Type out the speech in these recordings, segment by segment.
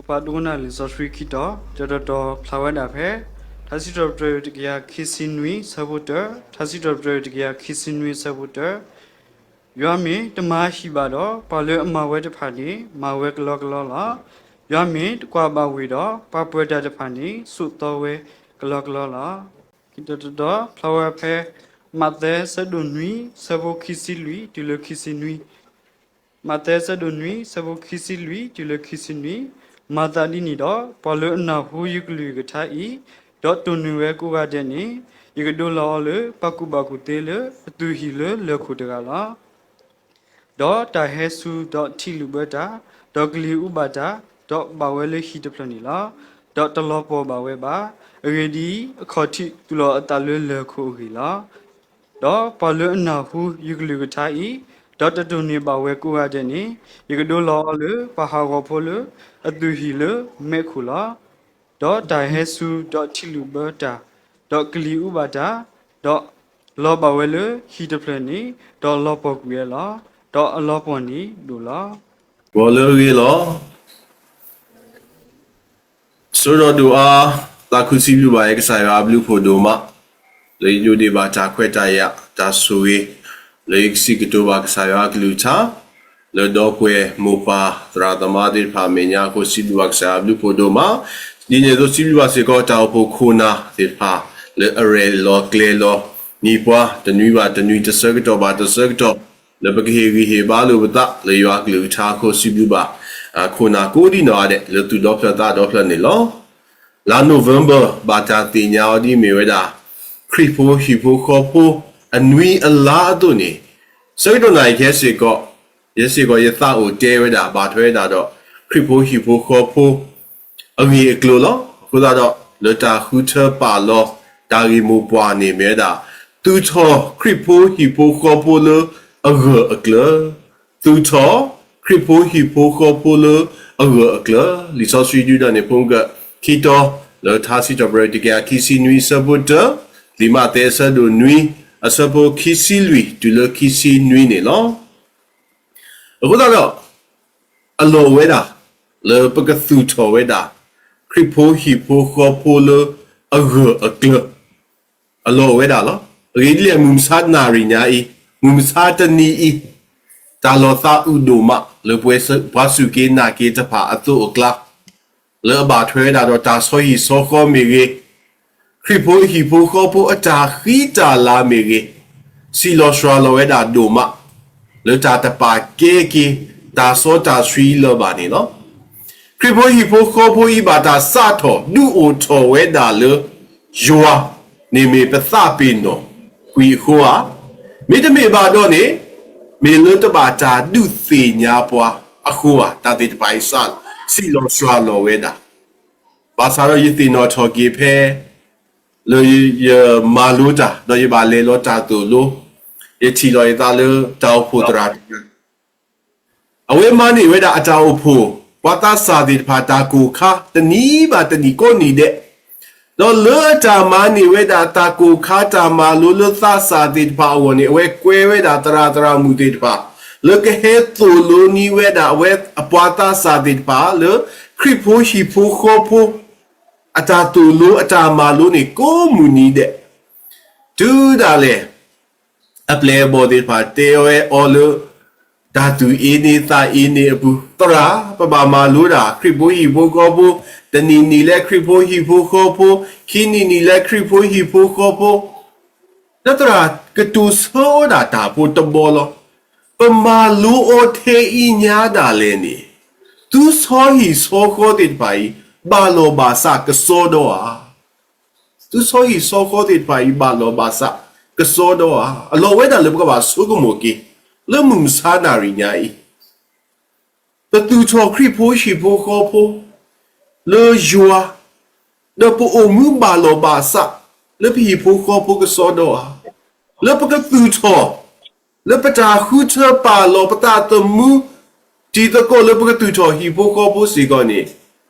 ပှၤဒိကနၣ်လံာ်စီဆှံခံတီၤ, တတီၤတီၤဖျါဝဲဒၣ်ဖဲ ထါစံးထီၣ်ပတြၢၤတကယၤခံဆံနွံဆၢဖိတၢ, ထါစံးထီၣ်ပတြၢၤတကယၤခံဆံနွံဆၢဖိတၢ, ယွၤမ့ၢ်တမၤဟံၣ်ဘၣ်ဒီး ပှၤလၢအမၤဝဲတဖၣ်န့ၣ် မၤဝဲကလီကလီလီၤ. ယွၤမ့ၢ်တကွၢ်ဘၣ်ဝ့ၢ်ဒီး ပှၤပၢၤတၢ်တဖၣ်န့ၣ် ဆိးသီဝဲကလီကလီလီၤ. ခံတီၤတတီၤဖျါဝဲဖဲ မးသဲဆၢဒိၣ်နွံ ဆၢဖိခံဆံလွံၢ်တုၤလၢခံဆံနွံ, မးသဲဆၢဒိၣ်နွံ ဆၢဖိခံဆံလွံၢ်တုၤလၢခံဆံနွံ, မၤသးဒ်န့ၣ်ဒီး ပှၤလၢအနၢ်ဟူယကလုၢ်ယကထါအံၤ, ဒီးတိၢ်န့ၢ်ဝဲကိးဂၤဒဲးန့ၣ်, ယကဒိလီၤအီၤလၢပှၤကူၣ်ဘၣ်ကူၣ်သ့လၢအသူၣ်ဟံၣ်လၢလၢၢ်ခိၣ်တဂၤလီၤ. ဒီးတၢ်ဟဲဆူဒီးထံလုၣ်ဘၢတၢ်, ဒီးကလံၤအူဘၣ်တၢ်, ဒီးဘၣ်ဝဲလၢဟံၣ်တဖျၢၣ်န့ၣ်လီၤ. ဒီးတလီၤပှီၢ်ဘၣ်ဝဲဘၣ်. အဂ့ၢ်ဒ်အံၤ, အခီၣ်ထံးသူၣ်လီၤအသးလၢလၢၢ်ခိၣ်အဂ့ၢ်လီၤ. ဒီးပှၤလၢအနၢ်ဟူယကလုၢ်ကထါအံၤ, ဒီးတတိၢ်န့ၢ်ဘၣ်ဝဲကိးဂၤဒဲးန့ၣ်, ယကဒိလီၤအီၤလၢပှၤဟးဂီၤဖိလၢအသူၣ်ဟံၣ်လၢမဲးခိၣ်လီၤ. ဒီးတၢ်ဟဲဆူဒီးထံလုၣ်ဘၢတၢ်, ဒီးကလံၤအူဘၣ်တၢ်, ဒီးလီၤဘၣ်ဝဲလၢဟံၣ်တဖျၢၣ်န့ၣ်, ဒီးလီၤပှီၢ်ကွံာ်ဝဲလီၤ. ဒီးအလီၤပှီၢ်န့ၣ်ဒိၣ်လီၤ. ဂီၤလၢအဂ့ၤလီၤ. ဆိဒီးဒိၣ်အါ, သးခုစံးဘျုးဘၣ်ယကစၢ်ယွၤအဘျုးဖှိၣ်ဒိၣ်မး, လၢယဒိးန့ၢ်ဘၣ်တၢ်ခွဲးတၢ်ယာ်တၢ်ဆိၣ်ဂ့ၤ, လၢယကစံးကတိၤဘၣ်ကစၢ်ယွၤအကလုၢ်ကထါ, လၢဒီပုၢ်ဝဲၢ်မိၢ်ပၢ်သရၣ်သမါသ့ၣ်တဖၣ်အမဲာ်ညါအဃိ စံးဘျုးဘၣ်ကစၢ်ယွၤအဘျုးဖှိၣ်ဒိၣ်မး, ဒ်န့ၣ်အသိးစံးဘျုးဘၣ်စ့ၢ်ကီးတၢ်အိၣ်ဖှိၣ်ခိၣ်နၢ်သ့ၣ်တဖၣ် လၢအရဲၣ်လီၤကျဲၤလီၤနံၤပှၤ တနွံဘၣ်တနွံ တဆၢကတီၢ်ဘၣ်တဆၢကတီၢ် လၢပကဟ့ၣ်ဂံၢ်ဟ့ၣ်ဘါလိာ်ပသးလၢယွၤအကလုၢ်ကထါအဃိ စံးဘျုးဘၣ် ခိၣ်နၢ်ကိးဒံနီၢ်ဂၤဒဲး လၢသူၣ်ဒီဖျၢၣ်သးဒီဖျၢၣ်န့ၣ်လီၤ. လါ November ဘၣ်တၢ်သ့ၣ်ညါအီၤဒ်မ့ၢ်ဝဲဒၣ် ခရံာ်ဖိဟံၣ်ဖိဃီဖိအနွံအလါအသိးန့ၣ်, ဆၢကတီၢ်နၢ်အံၤခဲစ့ၢ်ကီး, ယဲစ့ၢ်ကီးယသးအိၣ်တဲဝဲဒၣ် ဘၣ်ထွဲဝဲဒၣ်ဒီး ခရံာ်ဖိဟံၣ်ဖိဃီဖိ အဂ့ၢ်အကျိၤလီၤ. အဃိသတးဒီး လၢတၢ်ဃုထၢပာ်လီၤ တၢ်ဂ့ၢ်မိၢ်ပှၢ်န့ၣ်မ့ၢ်ဝဲဒၣ် သူၣ်ထီၣ်ခရံာ်ဖိဟံၣ်ဖိဃီဖိလၢအဂၢၢ်အကျၢၤ, သူၣ်ထီၣ်ခရံာ်ဖိဟံၣ်ဖိဃီဖိလၢအဂၢၢ်အကျၢၤ, လံာ်စီဆှံဒုးဒၣ်န့ၣ် ဖိက ခံတီၤ လၢထါစံးထီၣ်ပတြၢၤတကယၤခံဆံနွံအဆၢဖိတၢ, လံာ်မးသဲအဆၢဒိၣ်နွံ အဆၢဖိခံဆံလွံၢ်တုၤလၢခံဆံနွံန့ၣ်လီၤ. အဃိသတးဒီး အလီၢ်အိၣ်ဝဲဒၣ် လၢပကသူၣ်ထီၣ်ဝဲဒၣ် ခရံာ်ဖိဟံၣ်ဖိဃီဖိလၢအဂၢၢ်အကျၢၤ အလီၢ်အိၣ်ဝဲဒၣ်လီၤ. အဂ့ၢ်ဒ်လဲၣ် မုၢ်မဆါနၣ်ရံၣ်ညါအံၤ, မုၢ်မဆါတနံၤအံၤ, တၢ်လီၤသးအုးဒိၣ်မး လၢပှၤစူၢ်က့ၤနာ်က့ၤတဖၣ်အသိးအကျါ လၢအဘၣ်ထွဲဝဲဒၣ်ဒီးတၢ်ဆီဟံၣ်ဆီဃီမ့ၢ်ဂ့ၤ, ခရံာ်ဖိဟံၣ်ဖိဃီဖိအတၢ်ဃံတၢ်လၤမ့ၢ်ဂ့ၤ, စံးလီၤစှၤလီၤဝဲဒၣ်ဒိၣ်မး လၢတၢ်တပာ်ကဲက့ၤ တၢ်စီတၢ်ဆှံလၢၤဘၣ်န့ၣ်လီၤ. ခရံာ်ဖိဟံၣ်ဖိဃီဖိအံၤဘၣ်တၢ်စးထီၣ် ဒုးအိၣ်ထီၣ်ဝဲဒၣ်လၢ ယွၤန့ၣ်မ့ၢ်ပသးပ့ၤနီၣ်ကွံာ်အဃိဧါ, မ့တမ့ၢ်ဘၣ်ဒီးန့ၣ် မ့ၢ်လၢတဘၣ်တၢ်ဒုးသ့ၣ်ညါပှၤအဃိဧါ, တၢ်သ့ၣ်တဖၣ်အံၤစး စံးလီၤစှၤလီၤဝဲဒၣ် ဘၣ်ဆၣ်ဒီးယသ့ၣ်နီၣ်ထီၣ်က့ၤဖဲ လၢယမၤလိတၢ် ဒီးယဘၣ်လဲၤလီၤတၢ်သိၣ်လိ, ယထံၣ်လီၤယသးလၢတၢ်အိၣ်ဖှိၣ်သရၣ်တဂၤ အဝဲမၤန့ၢ်ဝဲဒၣ်အတၢ်အိၣ်ဖှိၣ် ပှၤသးစၢ်သ့ၣ်တဖၣ်တၢ်ကိၢ်ခါ တနံၤဘၣ်တနံၤကိးနံၤဒဲး, ဒီးလၢအတၢ်မၤန့ၢ်ဝဲဒၣ်တၢ်ကိၢ်ခါတၢ်မၤလိလၢသးစၢ်သ့ၣ်တဖၣ်အဂီၢ်န့ၣ် အဝဲကွဲဝဲဒၣ်သရၣ်သရၣ်မုၣ်သ့ၣ်တဖၣ် လၢကဟဲသိၣ်လိန့ၢ်ဝဲဒၣ်အဝဲအပှၤသးစၢ်သ့ၣ်တဖၣ်လၢ ခရံာ်ဖိဟံၣ်ဖိဃီဖိ အတၢ်သိၣ်လိအတၢ်မၤလိန့ၣ် ကိးမုၢ်နံၤဒဲး, တုၤဒၣ်လဲာ် အပျဲၢ်အဘီၣ်သ့ၣ်တဖၣ်တဲဝဲအီၤလၢ တၢ်သူၣ်အ့န့သးအ့န့အပူၤ, သရၣ်, ပဘၣ်မၤလိဒၣ် ခရံာ်ဖိဟံၣ်ဖိဃီဖိ, တနံၤနံၤလၢခရံာ်ဖိဟံၣ်ဖိဃီဖိ, ခံနံၤနံၤလၢခရံာ်ဖိဟံၣ်ဖိဃီဖိ, ဒီးသရၣ်ကတိၤဆၢဝဲဒၣ်တၢ်ဖိတဘီလီၤ. ပမၤလိအီၤထဲအံၤညါဒၣ်လဲာ်န့ၣ်, သုဆီဟံၣ်ဆီဃီသ့ၣ်တဖၣ်အံၤ ဘၣ်လီၢ်ဘၣ်စးကစီဒီဧါ. သုဆီဟံၣ်ဆီဃီသ့ၣ်တဖၣ်အံၤ ဘၣ်လီၢ်ဘၣ်စးကစီဒီဧါ. အလီၢ်ဝဲဒၣ်လၢပကဘၣ်ဆိကမိၣ်က့ၤ လၢမုၢ်မဆါနၣ်ရံၣ်ညါအံၤ, ပသူၣ်ထီၣ်ခရံာ်ဖိဟံၣ်ဖိဃီဖိ လၢယွၤ, ဒီးပအိၣ်မူဘၣ်လီၢ်ဘၣ်စး လၢပဟံၣ်ဖိဃီဖိကစီဒီဧါ. လၢပကသူၣ်ထီၣ် လၢပတၢ်ဃုထၢပာ်လီၤပသးသမူ တံၤသကိးလၢပကသူၣ်ထီၣ်ဟံၣ်ဖိဃီဖိစ့ၢ်ကီးန့ၣ်,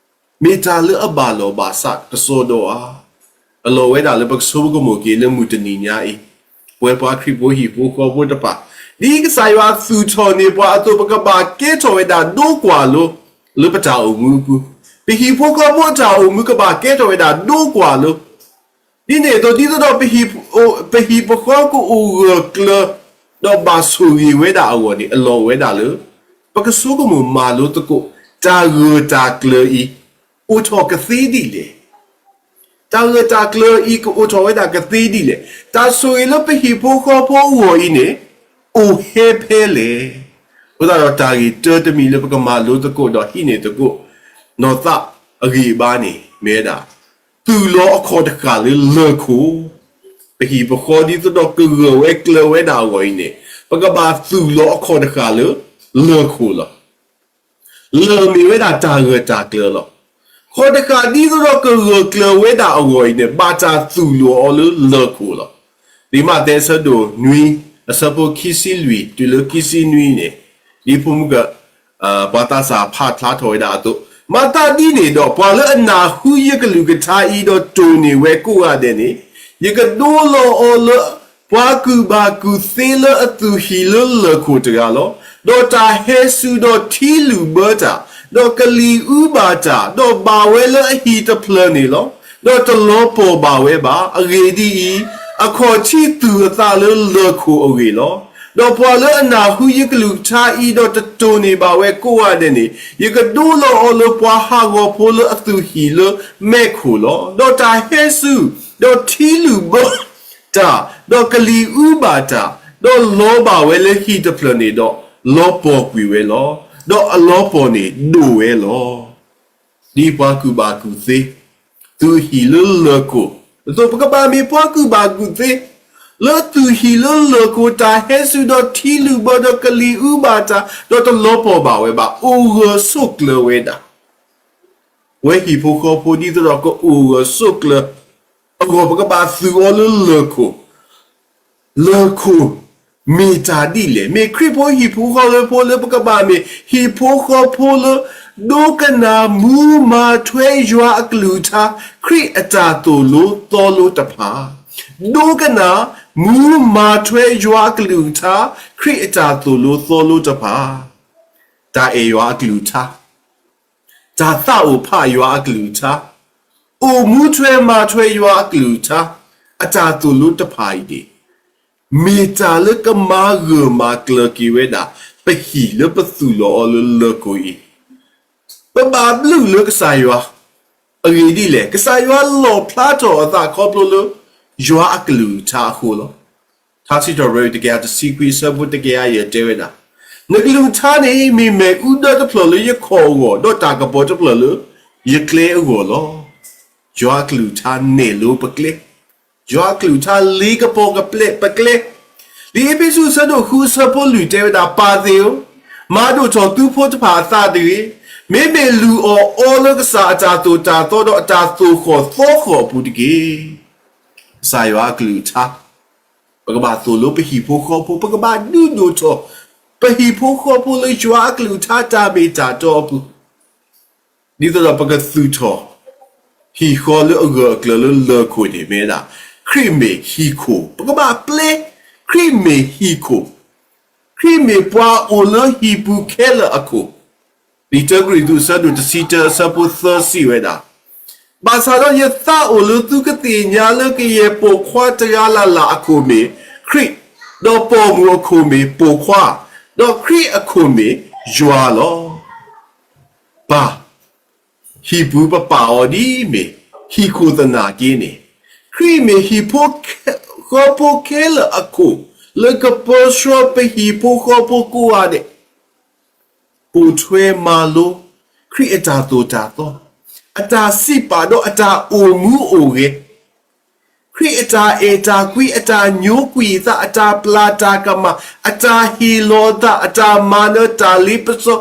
မ့ၢ်တၢ်လၢအဘၣ်လီၢ်ဘၣ်စးကစီဒီဧါ. အလီၢ်ဝဲဒၣ်လၢပကဆိကမိၣ်က့ၤလၢမုၢ်တနံၤညါအံၤ, ပဝဲပှၤခရံာ်ဖိဟံၣ်ဖိဃီဖိတဖၣ်, ဒ်ကစၢ်ယွၤသူၣ်ထီၣ်န့ၢ်ပှၤအသိး ပကဘၣ်ကဲထီၣ်ဝဲဒၣ်ဒိကွၢ်လိ လၢပတၢ်အိၣ်မူအပူၤ ပဟံၣ်ဖိဃီဖိအတၢ်အိၣ်မူကဘၣ်ကဲထီၣ်ဝဲဒၣ်ဒိကွၢ်လၢ ဒ်န့ၣ်အသိး ဒ်သိးဒီး ပဟံၣ်ဖိဃီကအိၣ်ဂၢၢ်ကျၢၤ ဒီးဘၣ်ဆိၣ်ဂ့ၤဝဲဒၣ်အဂီၢ်န့ၣ် အလီၢ်အိၣ်ဝဲဒၣ်လၢ ပကဆိကမိၣ်မၤလိသကိး တၢ်ဂၢၢ်တၢ်ကျၢၤအံၤ အိၣ်ထီၣ်ကသ့ဒ်လဲၣ်. တၢ်ဂၢၢ်တၢ်ကျၢၤအံၤ ကအိၣ်ထီၣ်ဝဲဒၣ်ကသ့ဒ်လဲၣ်. တၢ်ဆိၣ်ဂ့ၤလၢပဟံၣ်ဖိဃီဖိအဂီၢ်အံၤန့ၣ် အိၣ်ဟဲဖဲလဲၣ်. အဃိသတးဒီး တၢ်ဂ့ၢ်တၢတမံၤလၢပကမၤလိသကိးဒီးဟံးန့ၢ်သကိး နီၢ်သးအဂံၢ်အဘါန့ၣ် မ့ၢ်ဝဲဒၣ် သူၣ်လီၤအခီၣ်တဃၣ်လၢလၢၢ်ခိၣ်, ပဟံၣ်ပဃီဒ်သိးဒီးကဂၢၢ်ဝဲကျၢၤဝဲဒၣ်အဂီၢ်အံၤန့ၣ် ပကဘၣ်သူၣ်လီၤအခီၣ်တဃၣ်လၢလၢၢ်ခိၣ်လီၤ. လၢၢ်မ့ၢ်ဝဲဒၣ်တၢ်ဂၢၢ်တၢ်ကျၢၤလီၤ. ခီၣ်တဃၣ်ဒ်သိးဒီးကဂၢၢ်ကျၢၤဝဲဒၣ်အဂီၢ်အံၤန့ၣ် ဘၣ်တၢ်သူၣ်လီၤအီၤလၢလၢၢ်ခိၣ်လီၤ. လံာ်မးသဲအဆၢဒိၣ်နွံ အဆၢဖိခံဆံလွံၢ် တုၤလၢခံဆံနွံန့ၣ် ဒ်ဖိမုၣ်က ပှၤသးစၢ်ဖးဖျါထီၣ်ဝဲဒၣ်အသိး, မၤသးဒ်န့ၣ်ဒီး ပှၤလၢအနၢ်ဟူယကလုၢ်ကထါအံၤ ဒီးတိၢ်န့ၢ်ဝဲကိးဂၤဒဲးန့ၣ် ယကဒိလီၤအီၤလၢ ပှၤကူၣ်ဘၣ်ကူၣ်သ့လၢအသူၣ်ဟံၣ်လၢလၢၢ်ခိၣ်တဂၤလီၤ. ဒီးတၢ်ဟဲစူၤဒီးထံလုၢ်ဘၢတၢ်, ဒီးကလံၤအူဘၣ်တၢ်, ဒီးဘၣ်ဝဲလၢအဟံၣ်တဖျၢၣ်န့ၣ်လီၤ. ဒီးတလီၤပှီၢ်ဘၣ်ဝဲဘၣ်. အဂ့ၢ်ဒ်အံၤ, အခီၣ်ထံးသူၣ်အသးလၢလၢၢ်ခိၣ်အဂ့ၢ်လီၤ. ဒီးပှၤလၢအနၢ်ဟူယကလုၢ်ကထါအံၤ ဒီးတတိၢ်န့ၢ်ဘၣ်ဝဲကိးဂၤဒဲးန့ၣ် ယကဒိလီၤအီၤလၢပှၤဟးဂီၤဖိလၢအသူၣ်ဟံၣ်လၢမဲးခိၣ်လီၤ. ဒီးတၢ်ဟဲစူၤ, ဒီးထံလုၢ်ဘၢတၢ်, ဒီးကလံၤအူဘၣ်တၢ်, ဒီးလီၤဘၣ်ဝဲလၢဟံၣ်တဖျၢၣ်န့ၣ်ဒီး လီၤပှီၢ်ကွံာ်ဝဲလီၤ. ဒီးအလီၤပှီၢ်န့ၣ်ဒိၣ်ဝဲလီၤ. ဒ်ပှၤကူၣ်ဘၣ်ကူၣ်သ့ သူၣ်ဟံၣ်လၢလၢၢ်ခိၣ်အသိး ပကဘၣ်မ့ၢ်ပှၤကူၣ်ဘၣ်ကူၣ်သ့ လၢသူၣ်ဟံၣ်လၢလၢၢ်ခိၣ် တၢ်ဟဲစူၤဒီးထံလုၢ်ဘၢဒီးကလံၤအူဘၣ်တၢ် ဒီးတလီၤပှီၢ်ဘၣ်ဝဲဘၣ် အိၣ်ဂၢၢ်ဆိးကျၢၤဝဲဒၣ် ဝဲဟံၣ်ဖိဃီဖိဒ်သိးဒီးကအိၣ်ဂၢၢ်ဆိးကျၢၤအဂီၢ် ပကဘၣ်သူၣ်အီၤလၢလၢၢ်ခိၣ် လၢၢ်ခိၣ်မ့ၢ်တၢ်ဒ်လဲၣ်. မ့ၢ်ခရံာ်ဖိဟံၣ်ဖိဃီဖိလၢပကဘၣ်မ့ၢ် ဟံၣ်ဖိဃီဖိလၢ ဒိကနၣ်မူမၤထွဲယွၤအကလုၢ်ကထါ ခရံာ်အတၢ်သိၣ်လိသီလိတဖၣ်, ဒိကနၣ်မူမၤထွဲယွၤအကလုၢ်ကထါ ခရံာ်အတၢ်သိၣ်လိသီလိတဖၣ်, တၢ်အဲၣ်ယွၤအကလုၢ်ကထါ တၢ်သးအိၣ်ဖးယွၤအကလုၢ်ကထါ, အိၣ်မူထွဲမၤထွဲယွၤအကလုၢ်ကထါ, အတၢ်သိၣ်လိတဖၣ်အံၤန့ၣ် မ့ၢ်တၢ်လၢကမၤဂၢၢ်မၤကျၢၤက့ၤဝဲဒၣ် ပဟံၣ်လၢပသူၣ်လီၤအီၤလၢလၢၢ်ခိၣ်အံၤ, ပဘၣ်ဘျုးလၢကစၢ်ယွၤ, အဂ့ၢ်ဒ်လဲၣ်, ကစၢ်ယွၤလီၣ်ဖျါထီၣ်အသးခီဖျိလၢ ယွၤအကလုၢ်ကထါအဃိလီၤ. ထါစံးထီၣ်ပတြၢၤတကယၤတဆံခွံအဆၢဖိတကယၤယဲၢ်တဲဝဲဒၣ်, နကလုၢ်ကထါန့ၣ် မ့ၢ်မ့ၣ်အူဒၢတဖျၢၣ်လၢယခီၣ်အဂီၢ်, ဒီးတၢ်ကပီၤတဖျၢၣ်လၢယကျဲအဂီၢ်လီၤ. ယွၤအကလုၢ်ကထါနဲၣ်လိပကျဲ, ယွၤအကလုၢ်ကထါလ့ကပီၤကပျဲပကျဲ, လံာ်အ့းဖ့းစူးအဆၢဒိၣ်ဃုအဆၢဖိလွံၢ်တဲဝဲဒၣ်, ပၢ်သ့ၣ်ဧၢ, မၤဒိၣ်ထီၣ်သုဖိတဖၣ်အသးတဂ့ၤ, မ့မ့ၢ်လုၢ်အီၣ်အီလၢကစၢ်အတၢ်သိၣ်တၢ်သီဒီးအတၢ်သိၣ်ဃီၣ်သီဃီၣ်အပူၤတက့ၢ်. ကစၢ်ယွၤအကလုၢ်ကထါ, ပကဘၣ်သိၣ်လိပဟံၣ်ဖိဃီဖိ, ပကဘၣ်ဒုးဒိၣ်ထီၣ် ပဟံၣ်ဖိဃီဖိလၢယွၤအကလုၢ်ကထါတၢ်မ့ၢ်တၢ်တီအပူၤ, ဒ်သိးဒီးပကသူၣ်ထီၣ် ဟံၣ်ဃီလၢအဂၢၢ်အကျၢၤလၢလၢၢ်ခိၣ်န့ၣ်မ့ၢ်ဝဲဒၣ် ခရံာ်မ့ၢ်ဟံၣ်ခိၣ်, ပကဘၣ်ပျဲ ခရံာ်မ့ၢ်ဟံၣ်ခိၣ်, ခရံာ်မ့ၢ်ပှၤအိၣ်လၢဟံၣ်ပူၤခဲလၢာ်အခိၣ်, လံာ်တၢကရံၣ်သူးအဆၢဒိၣ်တဆံတၢအဆၢဖိသၢစံးဝဲဒၣ်, ဘၣ်ဆၣ်ဒီးယသးအိၣ်လၢသုကသ့ၣ်ညါလၢကယဲၢ်ပိာ်ခွါတဂၤလၢ်လၢ်အခိၣ်မ့ၢ်ခရံာ်, ဒီးပိာ်မုၣ်အခိၣ်မ့ၢ်ပိာ်ခွါ, ဒီးခရံာ်အခိၣ်မ့ၢ်ယွၤလီၤ. ပၢ်, ဟံၣ်ပူၤပပာ်အီၤဒ်မ့ၢ် ဟံၣ်ခိၣ်သနာ်က့န့ၣ်, ခရံာ်မ့ၢ်ဟံၣ်ဖိဃီဖိခဲလၢာ်အခိၣ်, လၢကပၢဆှၢပဟံၣ်ဖိဃီဖိကိးဂၤဒဲး ပိာ်ထွဲမၤလိ ခရံာ်အတၢ်သိၣ်တၢ်သီ, အတၢ်စံးပာ်ဒီးအတၢ်အိၣ်မူအိၣ်ဂဲၤ, ခရံာ်အတၢ်အဲၣ်တၢ်ကွံ အတၢ်ညိကွံာ်အသး အတၢ်ပျၢ်တၢ်ကမၣ် အတၢ်ဟ့ၣ်လီၤအသး အတၢ်မၤနၢၤတၢ်လ့ပစီ,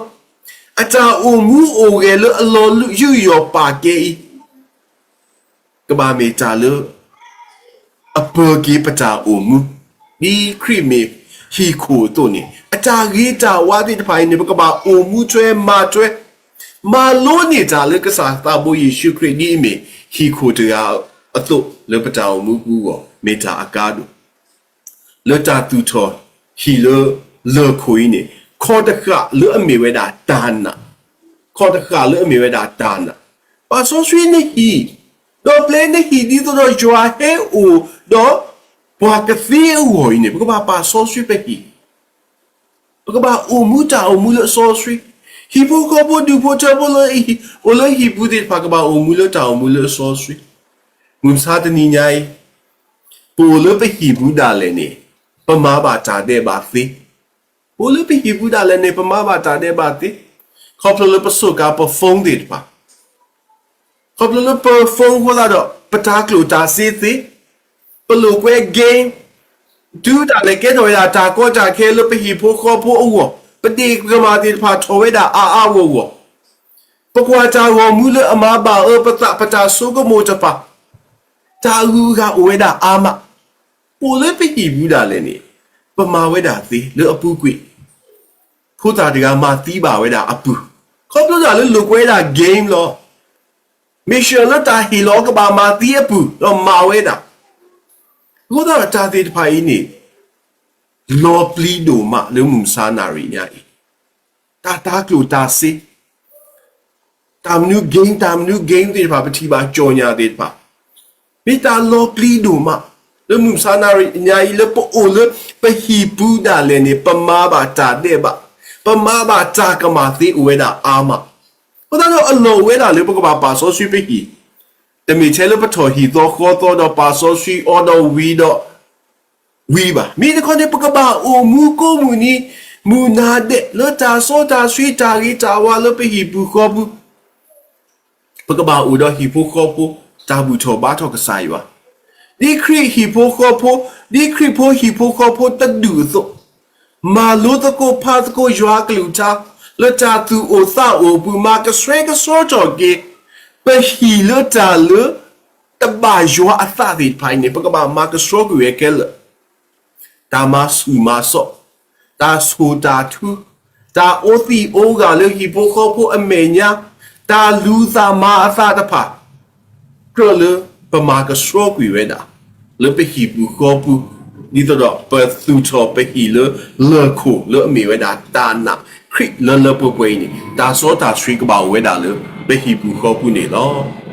အတၢ်အိၣ်မူအိၣ်ဂဲၤလၢအလီၤယူးယီၣ်ပာ်ကဲအံၤ ကဘၣ်မ့ၢ်တၢ်လၢ အပၢၤက့ၤပတၢ်အိၣ်မူ, ဒ်ခရံာ်မ့ၢ်ဟံၣ်ခိၣ်အသိးန့ၣ် အတၢ်ဂ့ၤတၢ်ဝါသ့ၣ်တဖၣ်အံၤန့ၣ် ပကဘၣ်အိၣ်မူထွဲမၤထွဲ, မၤလိန့ၢ်တၢ်လၢကစၢ်သးဘိယ့ၣ်ၡူးခရံာ် ဒ်အမ့ၢ်ဟံၣ်ခိၣ်တဂၤအသိး လၢပတၢ်အိၣ်မူအပူၤအဂီၢ် မ့ၢ်တၢ်အကါဒိၣ် လၢတၢ်သူၣ်ထီၣ်ဟံၣ်လၢလၢၢ်ခိၣ်အံၤန့ၣ် ခီၣ်တဃာ်လၢအမ့ၢ်ဝဲဒၣ်တၢ်နာ်, ခီၣ်တဃာ်လၢအမ့ၢ်ဝဲဒၣ်တၢ်နာ်, ပာ်စီဆှံနဟံၣ်, ဒီးပျဲနဟံၣ်ဒ်သိးဒီးယွၤဟဲအိၣ်ဒီးပှၤကသ့အဂီၢ်အံၤန့ၣ် ပကဘၣ်ပာ်စီဆှံပဟံၣ်, ပကဘၣ်အိၣ်မူတၢ်အိၣ်မူလၢအစီဆှံ, ဟံၣ်ဖိဃီဖိဒူၣ်ဖိထၢဖိလၢ အိၣ်လၢဟံၣ်ပူၤသ့ၣ်တဖၣ် ကဘၣ်အိၣ်မူလၢတၢ်အိၣ်မူလၢအစီဆှံ, မုၢ်မဆါတနံၤညါအံၤ ပအိၣ်လၢပဟံၣ်ပူၤဒၣ်လဲာ်န့ၣ် ပမၤဘၣ်တၢ်ဒဲးဘးသ့, ပအိၣ်လၢပဟံၣ်ပူၤဒၣ်လဲာ်န့ၣ် ပမၤဘၣ်တၢ်ဒဲးဘးသ့, ခီဖျိလၢပဆိၣ်ကါပ phone သ့ၣ်တဖၣ်, ခီဖျိလၢပ phone အဃိသတးဒီး ပတၢ်ကျိၣ်တၢ်စ့သ့, ပလိာ်ကွဲ game, တုၤဒၣ်လဲာ်ကဲထီၣ်ဝဲဒၣ်တၢ်ကီတၢ်ခဲလၢ ပဟံၣ်ဖိဃီဖိအဂီၢ်, ပဒ့ၣ်ပကမၢ်သ့ၣ်တဖၣ်ထီၣ်ဝဲဒၣ်အါအါဂီၢ်ဂီၢ်, ပကွၢ်တၢ်ဂီၤမူလၢအမၤဘၣ်အၢပသး ပတၢ်ဆိကမိၣ်တဖၣ်, တၢ်အဂုၤအဂၤအိၣ်ဝဲဒၣ်အါမး, ပအိၣ်လၢပဟံၣ်ပူၤဒၣ်လဲာ်န့ၣ် ပမၤဝဲဒၣ်သ့လၢအပူၤကွံာ်, ဖိသၣ်တဂၤမၤသံဘၣ်ဝဲဒၣ်အပုၢ်, ခီဖျိဒၣ်လၢလိာ်ကွဲဒၣ် game လီၤ. မ့ၢ်ဆှၢလၢတၢ်ဟ့ၣ်လီၤကဘၣ်မၤသံအပုၢ် ဒီးမၤဝဲဒၣ်, အဃိသတးဒီးတၢ်သ့ၣ်တဖၣ်အံၤန့ၣ် လီၤပျံၤဒိၣ်မးလၢမုၢ်မဆါနၣ်ရံၣ်ညါအံၤ, တၢ်တၢ်ကျိၣ်တၢ်စ့ တၢ်မနုၤ game တၢ်မနုၤ game သ့ၣ်တဖၣ် ပထံၣ်ဘၣ်ကၠီၣ်ညါသ့ၣ်တဖၣ်, မ့ၢ်တၢ်လီၤပျံၤဒိၣ်မး လၢမုၢ်မဆါနၣ်ရံၣ်ညါအံၤ လၢပအိၣ်လၢပဟံၣ်ပူၤဒၣ်လဲာ်န့ၣ် ပမၤဘၣ်တၢ်ဒဲးဘး, ပမၤဘၣ်တၢ်ကမၣ်သ့အိၣ်ဝဲဒၣ်အါမး, အဃိသတးဒီးအလီၢ်အိၣ်ဝဲဒၣ်လၢပကဘၣ်ပာ်စီဆှံပဟံၣ်, တမ့ၢ်ထဲလၢပထီၣ်ဟံၣ်သီဃီသီဒီးပာ်စီဆှံအီၤဒီးဝံၤဒီး ဝံၤဘၣ်. မ့ၢ်တခီန့ၣ် ပကဘၣ်အိၣ်မူကိးမုၢ်နံၤ မုၢ်နၤဒဲး လၢတၢ်စီတၢ်ဆှံတၢ်ဂ့ၤတၢ်ဝါလၢပဟံၣ်ပူၤဃီပူၤ, ပကဘၣ်အိၣ်ဒီးဟံၣ်ဖိဃီဖိ တၢ်ဘူၣ်ထီၣ်ဘါထီၣ်ကစၢ်ယွၤ, ဒ်ခရံာ်ဟံၣ်ဖိဃီဖိ, ဒ်ခရံာ်ဖိဟံၣ်ဖိဃီဖိတဒူၣ်အသိး, မၤလိသကိးဖးသကိးယွၤအကလုၢ်ကထါ လၢတၢ်သူၣ်အိၣ်သးအိၣ်အပူၤ မၤကဆှဲကဆှီထီၣ်က့ၤ ပဟံၣ်လၢတၢ်လၢ တဘၣ်ယွၤအသးသ့ၣ်တဖၣ်အံၤန့ၣ် ပကဘၣ်မၤကဆှီကွံာ်ဝဲခဲလၢာ်, တၢ်မၤဆူၣ်မၤစီၣ်, တၢ်ဆိၣ်တၢ်ထု, တၢ်အီသံးအီဂာ်လၢဟံၣ်ဖိဃီဖိအမဲာ်ညါ, တၢ်လူၤသးမၤအသးတဖၣ် ကြၢးလၢပမၤကဆှီကွံာ်ဝဲဒၣ် လၢပဟံၣ်ပူၤဃီပူၤ, ဒ်သိးဒီးပသူၣ်ထီၣ်ပဟံၣ်လၢလၢၢ်ခိၣ်လၢအမ့ၢ်ဝဲဒၣ်တၢ်နာ်ခရံာ်လၢလၢပှဲၤပှဲၤအံၤန့ၣ် တၢ်စီတၢ်ဆှံကဘၣ်အိၣ်ဝဲဒၣ်လၢပဟံၣ်ပူၤဃီပူၤန့ၣ်လီၤ.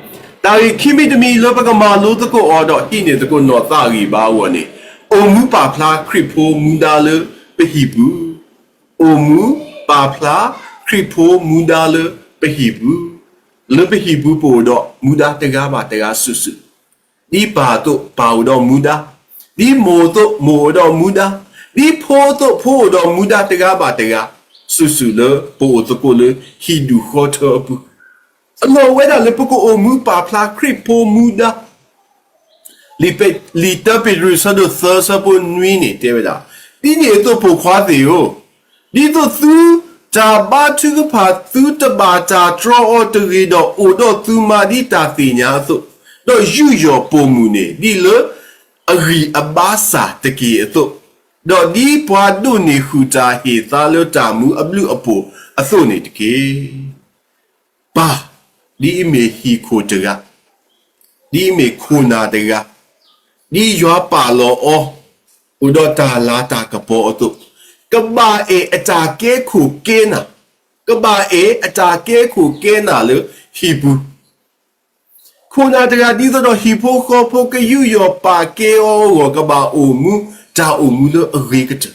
တၢ်ဂ့ၢ်ခံမံၤတမံၤလၢပကမၤလိသကိးအီၤဒီးဟံးန့ၢ်သကိးနီၢ်သးအဂံၢ်ဘါအဂီၢ်န့ၣ်, အိၣ်မူပာ်ဖျါခရံာ်ဖိမူဒါလၢပဟံၣ်ပူၤ, အိၣ်မူပာ်ဖျါခရံာ်ဖိမူဒါလၢပဟံၣ်ပူၤ, လၢပဟံၣ်ပူၤပအိၣ်ဒီးမူဒါတဂၤဘၣ်တဂၤစုာ်စုာ်, ဒ်ပၢ်အသိးပၢ်အိၣ်ဒီးမူဒါ, ဒ်မိၢ်အသိးမိၢ်အိၣ်ဒီးမူဒါ, ဒ်ဖိအသိးဖိအိၣ်ဒီးမူဒါတဂၤဘၣ်တဂၤ, စုာ်စုာ်လၢပအိၣ်သကိးလၢဟံၣ်ဒူၣ်ဃီထၢအပူၤ, အလီၢ်ဝဲဒၣ်လၢပကအိၣ်မူပာ်ဖျါခရံာ်ဖိမူဒါ လံာ်တၢပ့းတရူးအဆၢဒိၣ်သၢအဆၢဖိနွံန့ၣ်တဲဝဲဒၣ်, ဒ်န့ၣ်အသိးပိာ်ခွါသ့ၣ်ဧၢ, ဒ်သိးသုတၢ်ဘါထုကဖၣ်သုတဘၣ်တၢ်တြီအီၤတဂ့ၤဒီး အိၣ်ဒီးသုမၤဒ်တၢ်သ့ၣ်ညါအသိး, ဒီးယူးယီၣ်ပိာ်မုၣ်န့ၣ် ဒ်လၢအဂံၢ်အဘါစၢ်တက့ၢ်အသိး, ဒီးဒ်ပှၤဒိးန့ၢ်ဃုာ်တၢ်ဟ့ၣ်သါလၢတၢ်မူအဘျုးအဖှိၣ်အသိးန့ၣ်တက့ၢ်. ပၢ်, ဒ်အမ့ၢ်ဟံၣ်ခိၣ်တဂၤ, ဒ်အမ့ၢ်ခိၣ်နၢ်တဂၤ, ဒ်ယွၤပာ်လီၤအီၤ အိၣ်ဒီးတၢ်လၤတၢ်ကပီၤအသိး, ကဘၣ်အဲၣ်အတၢ်ကဲခိၣ်ကဲနၢ်, ကဘၣ်အဲၣ်အတၢ်ကဲခိၣ်ကဲနၢ်လၢဟံၣ်ပူၤ ခိၣ်နၢ်တဂၤ ဒ်သိးဒီးဟံၣ်ဖိဃီဖိကယူးယီၣ်ပာ်ကဲအီၤအဂီၢ် ကဘၣ်အိၣ်မူတၢ်အိၣ်မူလၢအဂ့ၤကတၢၢ်.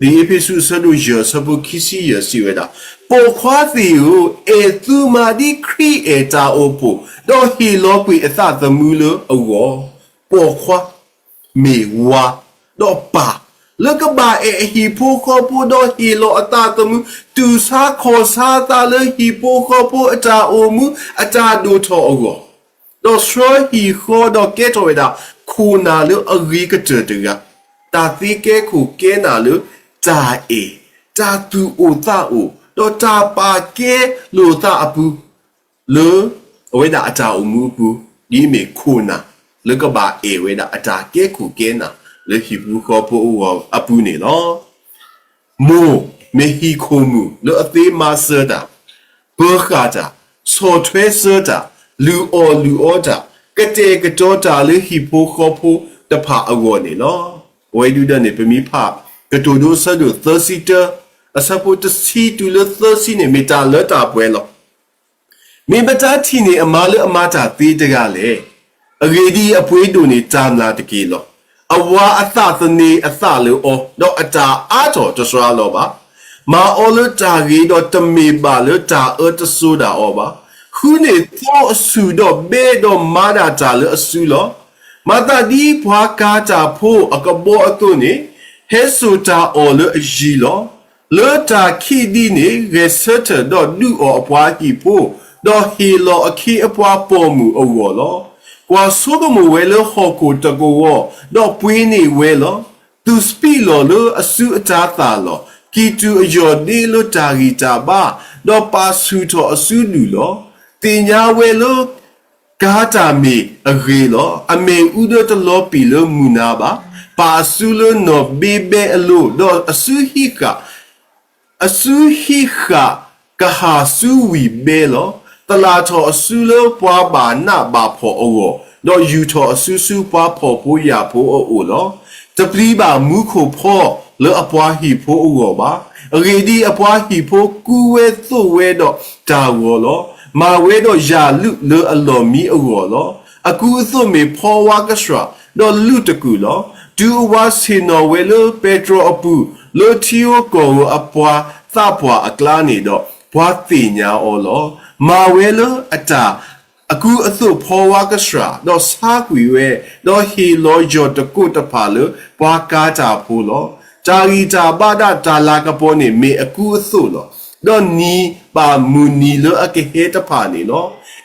လံာ်အ့းဖ့းစူး အဆၢဒိၣ်ယဲၢ် အဆၢဖိခံဆံယဲၢ် စံးဝဲဒၣ်, ပိာ်ခွါသ့ၣ်ဧၢ, အဲၣ်သုမၤဒ်ခရံာ်အဲၣ်တၢ်အိၣ်ဖှိၣ်, ဒီးဟ့ၣ်လီၤကွံာ်အသးသမူလၢအဂီၢ်, ပိာ်ခွါ မ့ၢ်ဝၤ ဒီးပၢ် လၢကဘၣ်အဲၣ်အဟံၣ်ဖိဃီဖိ ဒီးဟ့ၣ်လီၤအသးသမူ, တူၢ်ဆါခီၣ်ဆါသးလၢဟံၣ်ဖိဃီဖိအတၢ်အိၣ်မူ အတၢ်ဒိၣ်ထီၣ်အဂီၢ်, ဒီးဆှၢဟံၣ်ဃီ ဒီးကဲထီၣ်ဝဲဒၣ် ခိၣ်နၢ်လၢအဂ့ၤကတၢၢ်တဂၤ, တၢ်သ့ကဲခိၣ်ကဲနၢ်လၢ တၢ်အဲၣ်, တၢ်သူၣ်အိၣ်သးအိၣ်, ဒီးတၢ်ပာ်ကဲလိာ်သးအပူၤ လၢအဝဲဒၣ်အတၢ်အိၣ်မူအပူၤ, ဒ်အမ့ၢ်ခိၣ်နၢ် လၢကဘၣ်အဲၣ်ဝဲဒၣ်အတၢ်ကဲခိၣ်ကဲနၢ် လၢဟံၣ်ဖိဃီဖိအဂီၢ်အပူၤန့ၣ်လီၤ. မိၢ်မ့ၢ်ဟံၣ်ခိၣ်မုၣ်လၢအသ့မၤစၢၤတၢ်, ပၢၤဃာ်တၢ်, ဆီၣ်ထွဲစၢၤတၢ်, လုၢ်အီၣ်လုၢ်အီတၢ်, ကတဲာ်ကတီၤတၢ်လၢဟံၣ်ဖိဃီဖိတဖၣ်အဂီၢ်န့ၣ်လီၤ. အဝဲဒုဒၢန့ၣ် ပမ့ၢ်ဖး ကတိၤဒိအဆၢဒိၣ်သၢဆံတၢ အဆၢဖိတဆံတုၤလၢသၢဆံန့ၣ် မ့ၢ်တၢ်လၢတၢ်ပှဲၤလီၤ. မ့ၢ်ပတၢ်ထံၣ်န့ၢ်အမါလၢအမၤတၢ်သ့တဂၤလဲၣ်. အဂ့ၢ်ဒ်အံၤ, အပှ့ၤဒိၣ်န့ၢ်တၢ်မျၢ်တက့ၢ်လီၤ. အဝၤအသးသန့ၤအသးလၢအီၤ, ဒီးအတၢ်အါထီၣ်တစှၤလီၤဘၣ်. မၤအီၤလၢတၢ်ဂ့ၤ, ဒီးတမ့ၢ်ဘၣ်လၢတၢ်အၢတစိၤဒၣ်အီၤဘၣ်. ဃုန့ၢ်သီအဆူၣ်ဒီးဘဲ, ဒီးမၤဒၣ်တၢ်လၢအစုလီၤ. မၤသးဒ်ပှၤကၤတၢ်ဖိအကဘီအသိးန့ၣ်, ဟဲစိာ်တၢ်အီၣ်လၢအယံၤလီၤ. လၢတၢ်ခံးဒ်န့ၣ် ဂဲၤဆၢထၢၣ်ဒီးဒုးအီၣ်အပှၤဟံၣ်ဖိ, ဒီးဟ့ၣ်လီၤအခ့အပှၤပိာ်မုၣ်အဂီၢ်လီၤ. ကွၢ်ဆိကမိၣ်ဝဲလၢဟီၣ်ခိၣ်တကဝီၤ, ဒီးပှ့ၤန့ၢ်ဝဲလီၤ. သူၣ်စပံးလီၢ်လၢအစုအတၤသၣ်လီၤ. ကံၢ်တူာ်အယီၢ်ဒ့လၢတၢ်ဂံၢ်တၢ်ဘါ, ဒီးပာ်ဆူၣ်ထီၣ်အစုဒုၣ်လီၤ. သ့ၣ်ညါဝဲလၢ ကၤတၢ်မ့ၢ်အဂ့ၤလီၤ. အမဲာ်အူဒၢတလီၤပံာ်လၢမုၢ်နၤဘၣ်. ပာ်အစုလၢနီၢ်ဘ့ဘဲအလိၤ, ဒီးအစုဟံးဃာ် အစုဟံးဃာ်ကဟၣ်စုဝံၣ်ဘဲလီၤ. သလၣ်ထီၣ်အစုလၢပှၤဘၣ်နးဘၣ်ဖှီၣ်အဂီၢ်, ဒီးယူာ်ထီၣ်အစုဆူပှၤဖှီၣ်ဖိယာ်ဖိအအိၣ်လီၤ. တပျံၤဘၣ်မူခိၣ်ဖီလၢအပှၤဟံၣ်ဖိအဂီၢ်ဘၣ်. အဂ့ၢ်ဒ်အံၤ, အပှၤဟံၣ်ဖိကူဝဲသိးဝဲဒီးတၢ်ဂီၤလီၤ. မၤဝဲဒီးယၣ်လုးလၢအလီၢ်မံအဂီၢ်လီၤ. အကူအသိးမ့ၢ်ဖီဝါကဆှၣ်, ဒီးလုးတကုာ်လီၤ. တုၤအဝၤဆ့ၣ်နီၤဝဲလၢပဲတြီအပူၤ, လၢထံဧိၤကီၢ်ဧိၤအပှၤသးပှၢ်အကျါန့ၣ်ဒီး, ပှၤသ့ၣ်ညါအီၤလီၤ. မၤဝဲလၢအတၢ် အကူအသိးဖီဝါကဆှၣ်, ဒီးဆါကွံာ်ဝဲ, ဒီးဟ့ၣ်လီၤယီၢ်တကိးတဖၣ်လၢပှၤကၤတၢ်ဖိလီၤ. တၢ်ဂံၢ်တၢ်ဘါဒၣ်တၢ်လၤကပီၤန့ၣ်မ့ၢ်အကူအသိးလီၤ. ဒီးနံၤဘၣ်မုၢ်နံၤလၢအကဟဲတဖၣ်န့ၣ်လီၤ.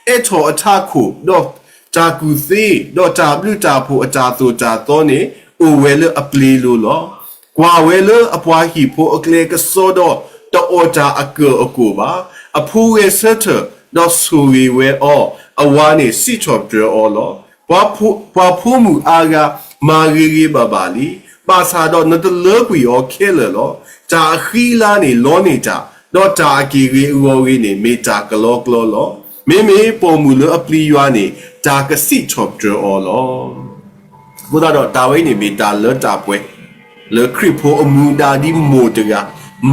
အဲးထီၣ်အထးခိၣ်, ဒီးတၢ်ကူၣ်သ့, ဒီးတၢ်ဘျုးတၢ်ဖှိၣ်အတၢ်သိၣ်တၢ်သီန့ၣ် အိၣ်ဝဲလၢအပျ့ၤလိၤလီၤ. ကွၢ်ဝဲလၢအပှၤဟံၣ်ဖိအကျဲကစီဒီးတအီၣ်တၢ်အကၢၣ်အကိၣ်ဘၣ်. အဖိဂဲၤဆၢထၢၣ်, ဒီးဆိၣ်ဂ့ၤဝဲအီၤ, အဝၤန့ၣ်စံးထီၣ်ပတြၢၤအီၤလီၤ. ပှၤဖိမုၣ်အါဂၤမၤဂ့ၤဂ့ၤဘၣ်ဘၣ်လံ. ဘၣ်ဆၣ်ဒီးနတလၢကွံာ်အီၤခဲလၢာ်လီၤ. တၢ်အဃံအလၤန့ၣ်လီန့ၢ်တၢ်, ဒီးတၢ်အက့ၢ်ဂ့ၤအဂီၤဂ့ၤန့ၣ် မ့ၢ်တၢ်ကလီကလီလီၤ. မ့မ့ၢ်ပိာ်မုၣ်လၢအပျံၤယွၤန့ၣ် တၢ်ကစံးထီၣ်ပတြၢၤအီၤလီၤ. အဃိသတးဒီးတၢ်ဝဲအံၤန့ၣ်မ့ၢ်တၢ်လၢတၢ်ပှဲၤ လၢခရံာ်ဖိအမူဒါဒ်မိၢ်တဂၤ,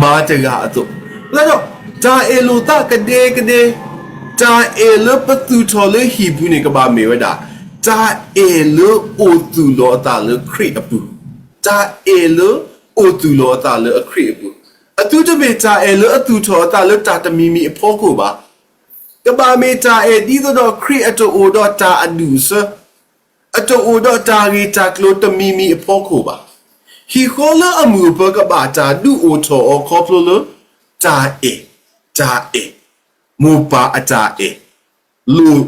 မါတဂၤအသိး, အဃိသတးဒီး တၢ်အဲၣ်လိာ်သးကဒဲကဒဲ, တၢ်အဲၣ်လၢပသူၣ်ထီၣ်လၢဟံၣ်ပူၤန့ၣ် ကဘၣ်မ့ၢ်ဝဲဒၣ် တၢ်အဲၣ်လၢအိၣ်သူၣ်လီၤအသးလၢခရံာ်အပူၤ, တၢ်အဲၣ်လၢအိၣ်သူၣ်လီၤအသးလၢအခရံာ်အပူၤ, အသုတမ့ၢ်တၢ်အဲၣ်လၢအသူၣ်ထီၣ်အသးလၢတၢ်တမံၤမံၤအဖီခိၣ်ဘၣ်. ကဘၣ်မ့ၢ်တၢ်အဲၣ်ဒ်သိးဒီးခရံာ်အတအိၣ်ဒီးတၢ်အဒူၣ်အဆၢ, အတအိၣ်ဒီးတၢ်ဂ့ၢ်တၢ်ကျိၤတမံၤမံၤအဖီခိၣ်ဘၣ်. ဟံၣ်ဃီလၢအမုာ်အပၢၤကဘၣ်တၢ်ဒုးအိၣ်ထီၣ်အီၤခီဖျိလၢ တၢ်အဲၣ်, တၢ်အဲၣ်, မိၢ်ပၢ်အတၢ်အဲၣ်, လိာ်,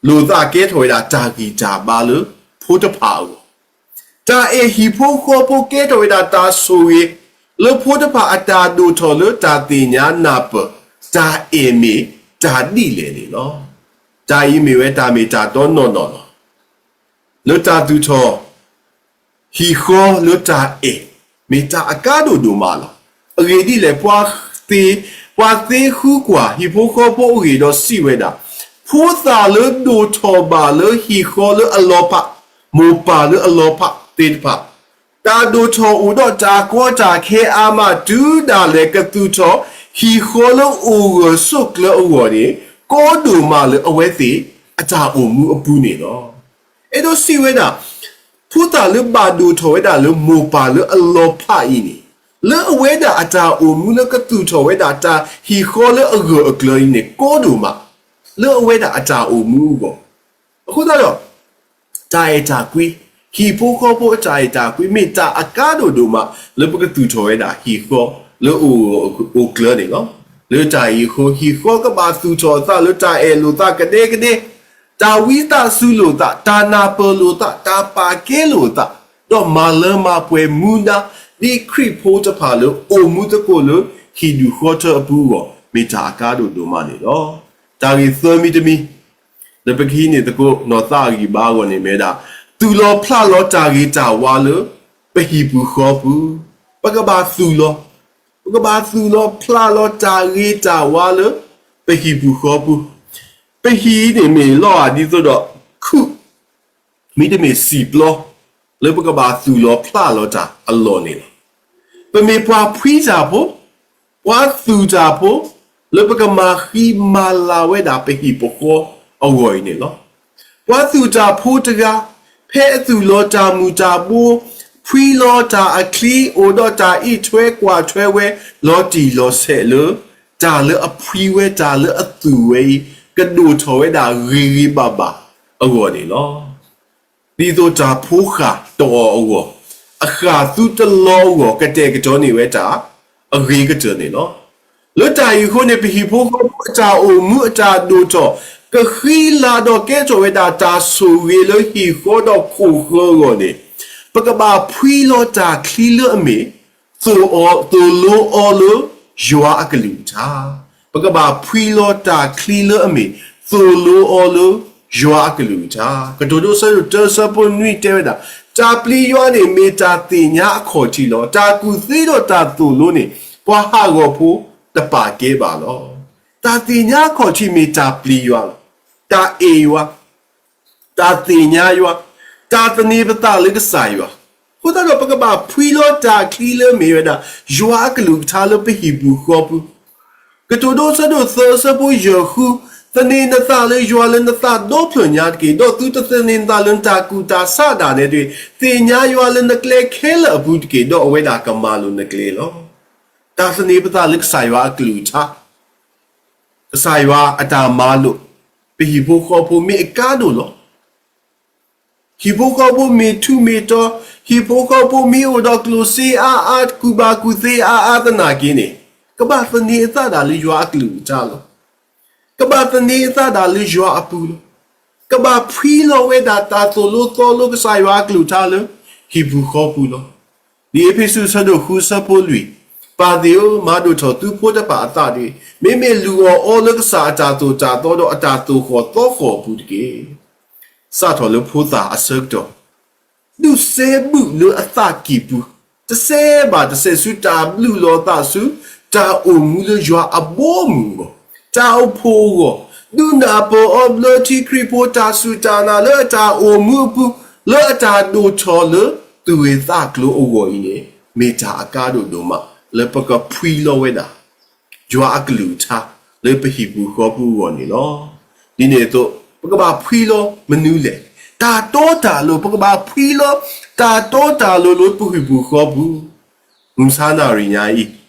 လိာ်သးကဲထီၣ်ဝဲဒၣ်တၢ်ဂံၢ်တၢ်ဘါလၢဖိတဖၣ်အဂီၢ်, တၢ်အဲၣ်ဟံၣ်ဖိဃီဖိကဲထီၣ်ဝဲဒၣ်တၢ်ဆိၣ်ဂ့ၤ လၢဖိတဖၣ်အတၢ်ဒိၣ်ထီၣ်လၢတၢ်သ့ၣ်ညါနၢ်ပၢၢ် တၢ်အဲၣ်မ့ၢ်တၢ်ဒ်လဲၣ်န့ၣ်လီၤ. တၢ်အံၤမ့ၢ်ဝဲတၢ်မ့ၢ်တၢ်တီနီၢ်နီၢ်လီၤ. လၢတၢ်သူၣ်ထီၣ် ဟံၣ်ဃီလၢတၢ်အဲၣ် မ့ၢ်တၢ်အကါဒိၣ်ဒိၣ်မးလီၤ. အဂ့ၢ်ဒ်လဲၣ်, ပှၤသ့, ပှၤသ့ဃုကွၢ် ဟံၣ်ဖိဃီဖိအဂ့ၢ်ဒီးစံးဝဲဒၣ်, ဖိသၣ်လၢဒိၣ်ထီၣ်ဘၣ်လၢဟံၣ်ဃီလၢအလီၤဖး, မိၢ်ပၢ်လၢအလီၤဖးသ့ၣ်တဖၣ် တၢ်ဒိၣ်ထီၣ်အိၣ်ဒီးတၢ်ကီတၢ်ခဲအါမး တုၤဒၣ်လဲာ်ကသူၣ်ထီၣ် ဟံၣ်ဃီလၢအိၣ်ဂၢၢ်ဆိးကျၢၤအဂီၢ်န့ၣ် ကီဒိၣ်မးလၢအဝဲသ့ၣ်အတၢ်အိၣ်မူအပူၤန့ၣ်လီၤ. အဲၣ်ဒိးစံးဝဲဒၣ်, ဖိသၣ်လၢဘၣ်ဒိၣ်ထီၣ်ဝဲဒၣ်လၢမိၢ်ပၢ်လၢအလီၤဖးအံၤန့ၣ်, လၢအဝဲဒၣ်အတၢ်အိၣ်မူလၢကသူၣ်ထီၣ်ဝဲဒၣ်တၢ်ဟံၣ်ဃီလၢအဂၢၢ်အကျၢၤအံၤန့ၣ် ကီဒိၣ်မး လၢအဝဲဒၣ်အတၢ်အိၣ်မူအဂီၢ်. အဃိသတးဒီး တၢ်အဲၣ်တၢ်ကွံ, ဟံၣ်ဖိဃီဖိအတၢ်အဲၣ်တၢ်ကွံ မ့ၢ်တၢ်အကါဒိၣ်ဒိၣ်မး လၢပကသူၣ်ထီၣ်ဝဲဒၣ်ဟံၣ်ဃီလၢအိၣ်ဂၢၢ်အိၣ်ကျၢၤန့ၣ်လီၤ. လၢတၢ်အံၤအဃိ ဟံၣ်ဃီကဘၣ်သူၣ်ထီၣ်အသးလၢတၢ်အဲၣ်လိာ်သးကဒဲကဒဲ, တၢ်ဝံသးစူၤလိာ်သး, တၢ်နၢ်ပၢၢ်လိာ်သး, တၢ်ပာ်ကဲလိာ်သး, ဒီးမၤလၢမၤပှဲၤမူဒါ ဒ်ခရံာ်ဖိတဖၣ်လၢအိၣ်မူသကိးလၢဟံၣ်ဒူၣ်ဃီထၢအပူၤအဂီၢ် မ့ၢ်တၢ်အကါဒိၣ်ဒိၣ်မးန့ၣ်လီၤ. တၢ်ဂ့ၢ်သၢမံၤတမံၤ လၢပကဟံးန့ၢ်သကိးနီၢ်သးအဂံၢ်ဘါအဂီၢ်န့ၣ်မ့ၢ်ဝဲဒၣ်, သူၣ်လီၤဖျးလီၤတၢ်ဂ့ၤတၢ်ဝါလၢပဟံၣ်ပူၤဃီပူၤ, ပကဘၣ်သူၣ်လီၤ, ပကဘၣ်သူၣ်လီၤဖျးလီၤတၢ်ဂ့ၤတၢ်ဝါလၢပဟံၣ်ပူၤဃီပူၤ, ပဟံၣ်န့ၣ်မ့ၢ်လီၤဂာ်ဒ်သိးဒီး ခုၣ် မ့တမ့ၢ်စံာ်ပျီ လၢပကဘၣ်သူၣ်လီၤဖျးလီၤတၢ်အလီၢ်န့ၣ်လီၤ. ပမ့ၢ်ပှၤဖှံတၢ်ဖိ, ပှၤသူၣ်တၢ်ဖိ, လၢပကမၤဃံမၤလၤဝဲဒၣ်ပဟံၣ်ပဃီအဂီၢ်အံၤန့ၣ်လီၤ. ပှၤသူၣ်တၢ်ဖိတဂၤ ဖဲအသူၣ်လီၤတၢ်မုၢ်တၢ်ဘိ, ဖှံလီၤတၢ်အချံ အိၣ်ဒီးတၢ်အံးထွဲကွၢ်ထွဲဝဲ လီၤတံၢ်လီၤဆဲးလၢ တၢ်လၢအဖှံဝဲ တၢ်လၢအသူၣ်ဝဲအံၤ ကဒိၣ်ထီၣ်ဝဲဒၣ်ဂ့ၤဂ့ၤဘၣ်ဘၣ်အဂီၢ်န့ၣ်လီၤ. ဒ်သိးတၢ်ဖိဃၢ်တအီၣ်အဂီၢ်, အဃၢ်သူတလီၤအဂီၢ် ကတဲာ်ကတီၤန့ၢ်ဝဲတၢ်အဂ့ၤကတၢၢ်န့ၣ်လီၤ. လၢတၢ်အံၤအဃိန့ၣ် ပဟံၣ်ဖိဃီဖိအတၢ်အိၣ်မူအတၢ်ဒိၣ်ထီၣ် ကဃံလၤဒီးကဲထီၣ်ဝဲဒၣ်တၢ်ဆိၣ်ဂ့ၤလၢဟံၣ်ဃီဒီးခိၣ်ဃၢၤအဂီၢ်န့ၣ်, ပကဘၣ်ဖှံလီၤတၢ်ချံလၢအမ့ၢ် သိၣ်အီၤ, သိၣ်လိအီၤလၢယွၤအကလုၢ်ကထါ, ပကဘၣ်ဖှံလီၤတၢ်ချံလၢအမ့ၢ် သိၣ်လိအီၤလၢယွၤအကလုၢ်ကထါ. ကတိၤဒိဆၢဒိၣ်တၢဆၢဖိနွံတဲဝဲဒၣ်, တၢ်ပျံၤယွၤန့ၣ်မ့ၢ်တၢ်သ့ၣ်ညါအခီၣ်ထံးလီၤ. တၢ်ကူၣ်သ့ဒီးတၢ်သိၣ်လိန့ၣ် ပှၤဟးဂီၤဖိတပာ်ကဲဘၣ်လီၤ. တၢ်သ့ၣ်ညါအခီၣ်ထံးမ့ၢ်တၢ်ပျံၤယွၤလီၤ. တၢ်အဲၣ်ယွၤ, တၢ်သ့ၣ်ညါယွၤ, တၢ်သန့ၤပသးလၢကစၢ်ယွၤ, အဃိသတးဒီး ပကဘၣ်ဖှံလီၤတၢ်ချံလၢမ့ၢ်ဝဲဒၣ် ယွၤအကလုၢ်ကထါလၢပဟံၣ်ပူၤဃီပူၤ. ကတိၤဒိဆၢဒိၣ်သၢဆၢဖိယဲၢ်ဃု, သန့ၤနသးလၢယွၤလၢနသးဒီဖျၢၣ်ညါတက့ၢ်. ဒီးသုတသန့ၤနသးလၢနတၢ်ကူၣ်တၢ်ဆးဒၣ်နဲတဂ့ၤ. သ့ၣ်ညါယွၤလၢနကျဲခဲလၢာ်အပူၤတက့ၢ်. ဒီးအဝဲဒၣ်ကမၤလိာ်နကျဲလီၤ. တၢ်သန့ၤပသးလၢကစၢ်ယွၤအကလုၢ်ကထါ, ကစၢ်ယွၤအတၢ်မၤလိာ်, ပဟံၣ်ဖိဃီဖိမ့ၢ်အကါဒိၣ်လီၤ. ဟံၣ်ဖိဃီဖိမ့ၢ်ထူးမ့ၢ်တီၤ, ဟံၣ်ဖိဃီဖိမ့ၢ်အိၣ်ဒီးကျိၣ်စ့အါအါ, ကူၣ်ဘၣ်ကူၣ်သ့အါအါသနာ်က့န့ၣ်, ကဘၣ်သန့ၤအသးဒၣ်လၢယွၤအကလုၢ်ကထါလီၤ. ကဘၣ်သန့ၤအသးဒၣ်လၢယွၤအပူၤလီၤ. ကဘၣ်ဖှံလီၤဝဲဒၣ်တၢ်သိၣ်လိသီလိကစၢ်ယွၤအကလုၢ်ကထါလၢ ဟံၣ်ပူၤဃီပူၤလီၤ. ဒ်အ့းဖ့းစူးအဆၢဒိၣ်ဃုဆၢဖိလွံၢ်, ပၢ်သ့ၣ်ဧၢ, မၤဒိၣ်ထီၣ်သုဖိတဖၣ်အသးတဂ့ၤ. မ့မ့ၢ်လူၤအီၤအီလၢကစၢ်အတၢ်သိၣ်တၢ်သီဒီးအတၢ်သိၣ်ဃီၣ်သီဃီၣ်အပူၤတက့ၢ်. စးထီၣ်လၢဖိသၣ်အဆၢကတီၢ်, ဒုးစဲဘူးလၢအသးကံၢ်ပူၤ, တစဲးဘၣ်တစဲးဆူတၢ်ဘျုးလီၤသးဆူ တၢ်အိၣ်မူလၢယွၤအဘီအမုၢ်အဂီၢ်, တၢ်အိၣ်ဖှိၣ်အဂီၢ်, ဒုးနၢ်ပၢၢ်အီၤဘျၢထံခရံာ်ဖိ တၢ်စူၢ်တၢ်နာ်လၢအတၢ်အိၣ်မူအပူၤ, လၢအတၢ်ဒိၣ်ထီၣ်လၢသူၣ်ဂ့ၤသးကျိၤအဂီၢ်အံၤန့ၣ်, မ့ၢ်တၢ်အကါဒိၣ်ဒိၣ်မး လၢပကဖှံလီၤဝဲဒၣ် ယွၤအကလုၢ်ကထါ လၢပဟံၣ်ပူၤဃီပူၤအဂီၢ်န့ၣ်လီၤ. ဒ်န့ၣ်အသိး ပကဘၣ်ဖှံလီၤမနုၤလဲၣ်. တၢ်တီတၢ်လိၤ, ပကဘၣ်ဖှံလီၤ တၢ်တီတၢ်လိၤလၢပဟံၣ်ပူၤဃီပူၤ. မုၢ်ဆါနၣ်ရံၣ်ညါအံၤ,